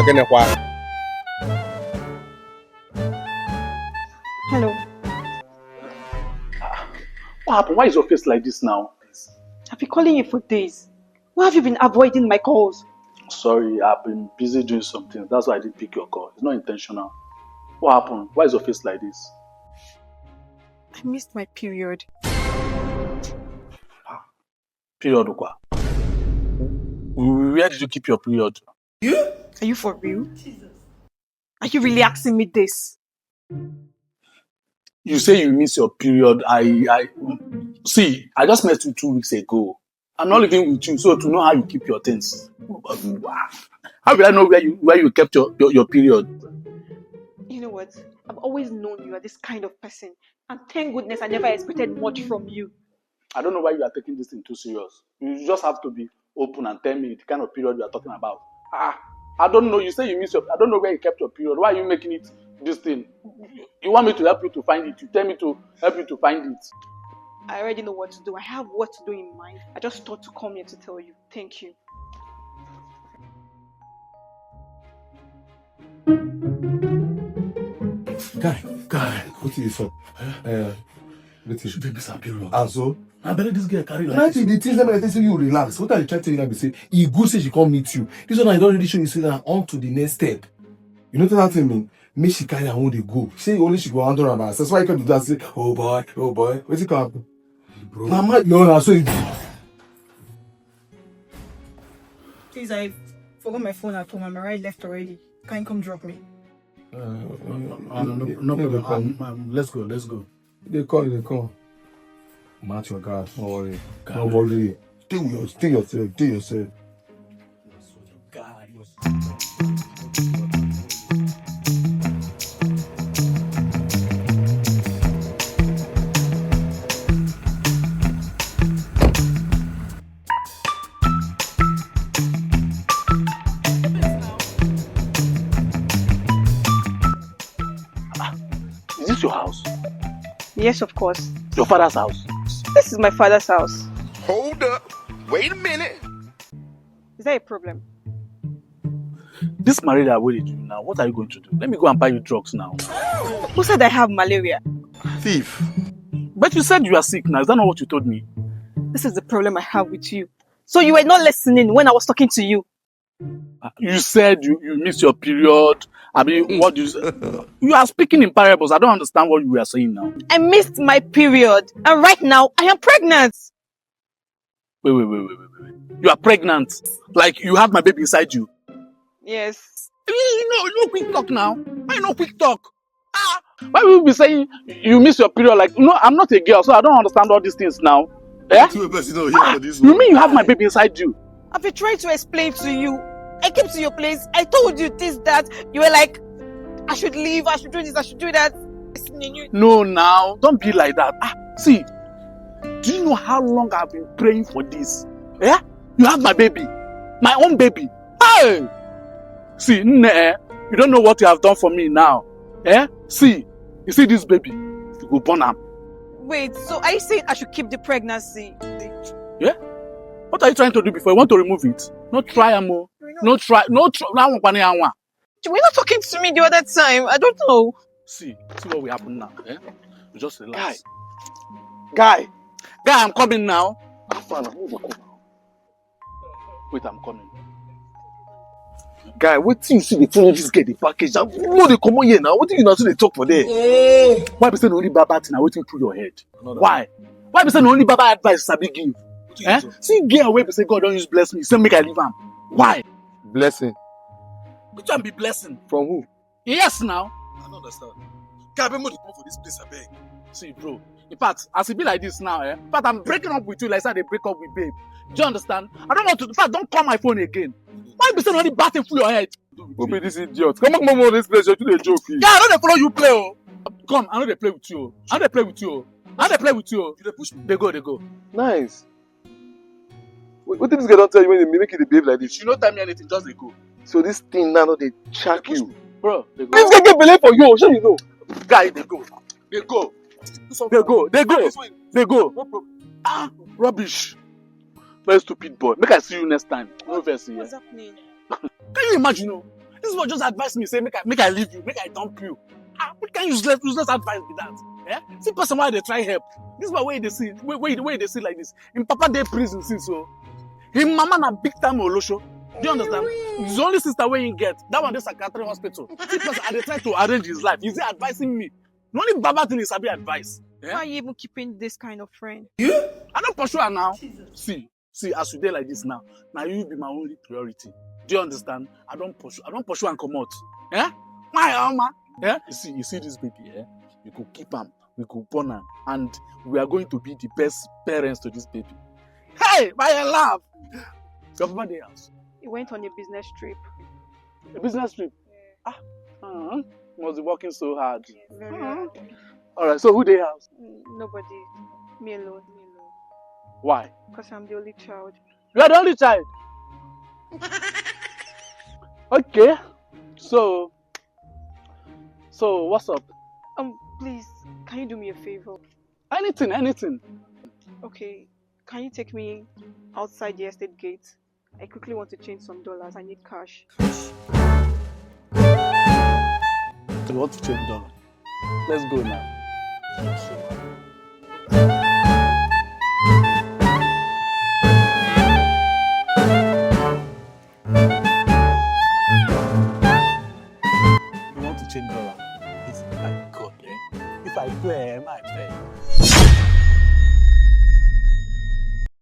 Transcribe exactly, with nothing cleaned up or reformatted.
Gịnịkwa? Hello. What happened? Why is your face like this now? I've been calling you for days. Why have you been avoiding my calls? Sorry, I've been busy doing something. That's why I didn't pick your call. It's not intentional. What happened? Why is your face like this? I missed my period. Period, kwa. Where did you keep your period? Are you for real? Are you really asking me this? You say you miss your period. I, I see. I just met you two weeks ago. I'm not living with you, so to know how you keep your things. How will I know where you where you kept your, your, your period? You know what? I've always known you are this kind of person. And thank goodness I never expected much from you. I don't know why you are taking this thing too serious. You just have to be open and tell me the kind of period you are talking about. Ah, I don't know. You say you miss your. I don't know where you kept your period. Why are you making it this thing? You want me to help you to find it? You tell me to help you to find it. I already know what to do. I have what to do in mind. I just thought to come here to tell you. Thank you. Guy, guy, what is up? Uh, what is Should they miss her period? And so? I bet this girl carry like Like this. The things that I say you relax. What I try to tell you now be say e good say she come meet you. This one I don't really show you say na on to the next step. You know what that thing mean? Make she carry her own dey go. Say only she go handle am herself. That's why you come to that say, oh boy, oh boy, wetin come happen? Bro. Na my no na so e be. Please, I forgot my phone at home. I'm right left already. Can you come drop me? Uh, no, no, no, no problem. Um, um, let's go, let's go. They call, they call. Match your guard. Don't worry. Don't worry. Stay with your, stay yourself. Stay yourself. Is this your house? Yes, of course. Your father's house? This is my father's house. Hold up. Wait a minute. Is that a problem? This malaria, what did you now? What are you going to do? Let me go and buy you drugs now. Who said I have malaria? Thief. But you said you are sick now. Is that not what you told me? This is the problem I have with you. So you were not listening when I was talking to you. You said you, you miss your period. I mean, what do you say? You are speaking in parables. I don't understand what you are saying now. I missed my period, and right now I am pregnant. Wait, wait, wait, wait, wait, wait. You are pregnant. Like you have my baby inside you. Yes. You, you know, you know, quick talk now. Why you no quick talk? Ah, why will you be saying you miss your period? Like, no, I'm not a girl, so I don't understand all these things now. Eh? Two person not here for this You one. Mean you have my baby inside you? I've been trying to explain to you. I came to your place. I told you this, that. You were like, I should leave. I should do this. I should do that. Listening you. No, now don't be like that. Ah, see, do you know how long I've been praying for this? Yeah, you have my baby, my own baby. Hey, see, nne, eh, you don't know what you have done for me now. Eh, see, you see this baby, you go born am. Wait, so are you saying I should keep the pregnancy? Yeah? What are you trying to do before? You want to remove it? No try am o. No try. No try. That one, one, one. You were not talking to me the other time. I don't know. See, see what will happen now. Eh? You just relax. Guy, guy, I'm coming now. How far now? Move your come. Wait, I'm coming. Guy, wetin you see dey follow this girl dey package? Now, no dey comot here now. Wetin you na so dey talk for there? Why be say na only bad bad thing na wetin full your head? Why? Why be say na only bad bad advice sabi give? Eh? See girl wey be say God don use bless me, say make I leave am. Why? Blessing Which one be blessing? From who? Yes now. I don't understand. Guy, be more dey come for this place, abeg. See, bro. In fact, as e be like this now, eh? In fact, I'm breaking up with you like say I dey break up with babe. Do you understand? I don't want to. In fact, don't call my phone again. Why be say na only bad thing full your head? Obi, this idiot. Come on, come on, this place. You dey joke. Yeah, I no dey follow you play o. Come, I no dey play with you o. I no dey play with you o. I no dey play with you o. You dey push me. Dey go, dey go. Nice. Wait, wetin this girl don tell you when they make you dey behave like this? She no tell me anything, just dey go. So this thing now no dey check you. Bro, dey go. This girl get belle for you, shey you know? Guy, dey go. Dey go. Dey go. Dey go. Dey go. No problem. Ah, rubbish. Very stupid boy. Make I see you next time. No vex here. What's happening? Can you imagine? Oh? This boy just advise me, say make I make I leave you, make I dump you. Ah, what kind useless useless advice be that? Eh? See person why they try help. This boy where they see where where, where they see like this. In Papa dey prison since so. Him mama na big time olosho. Do you understand? His only sister where he get that one dey psychiatric hospital. See person I dey try to arrange his life. Is he advising me? The only baba thing is sabi advice. Eh? Why are you even keeping this kind of friend? I don't pursue her now. See, see, as we dey like this now, now you be my only priority. Do you understand? I don't pursue, I don't pursue and come out. Eh? My Alma. Eh? You see, you see this baby, eh? You go keep am, we go born am, and we are going to be the best parents to this baby. Hey, my love. Your papa dey house. He went on a business trip. A business trip. Ah, uh-huh. Must be working so hard. Very Uh-huh. hard. All right. So who dey house? Mm, Nobody. Me alone. Me alone. Why? Because I'm the only child. You are the only child. Okay. So, so what's up? Um, please, can you do me a favor? Anything, anything. Okay, can you take me outside the estate gate? I quickly want to change some dollars. I need cash. You want to change dollar? Let's go now.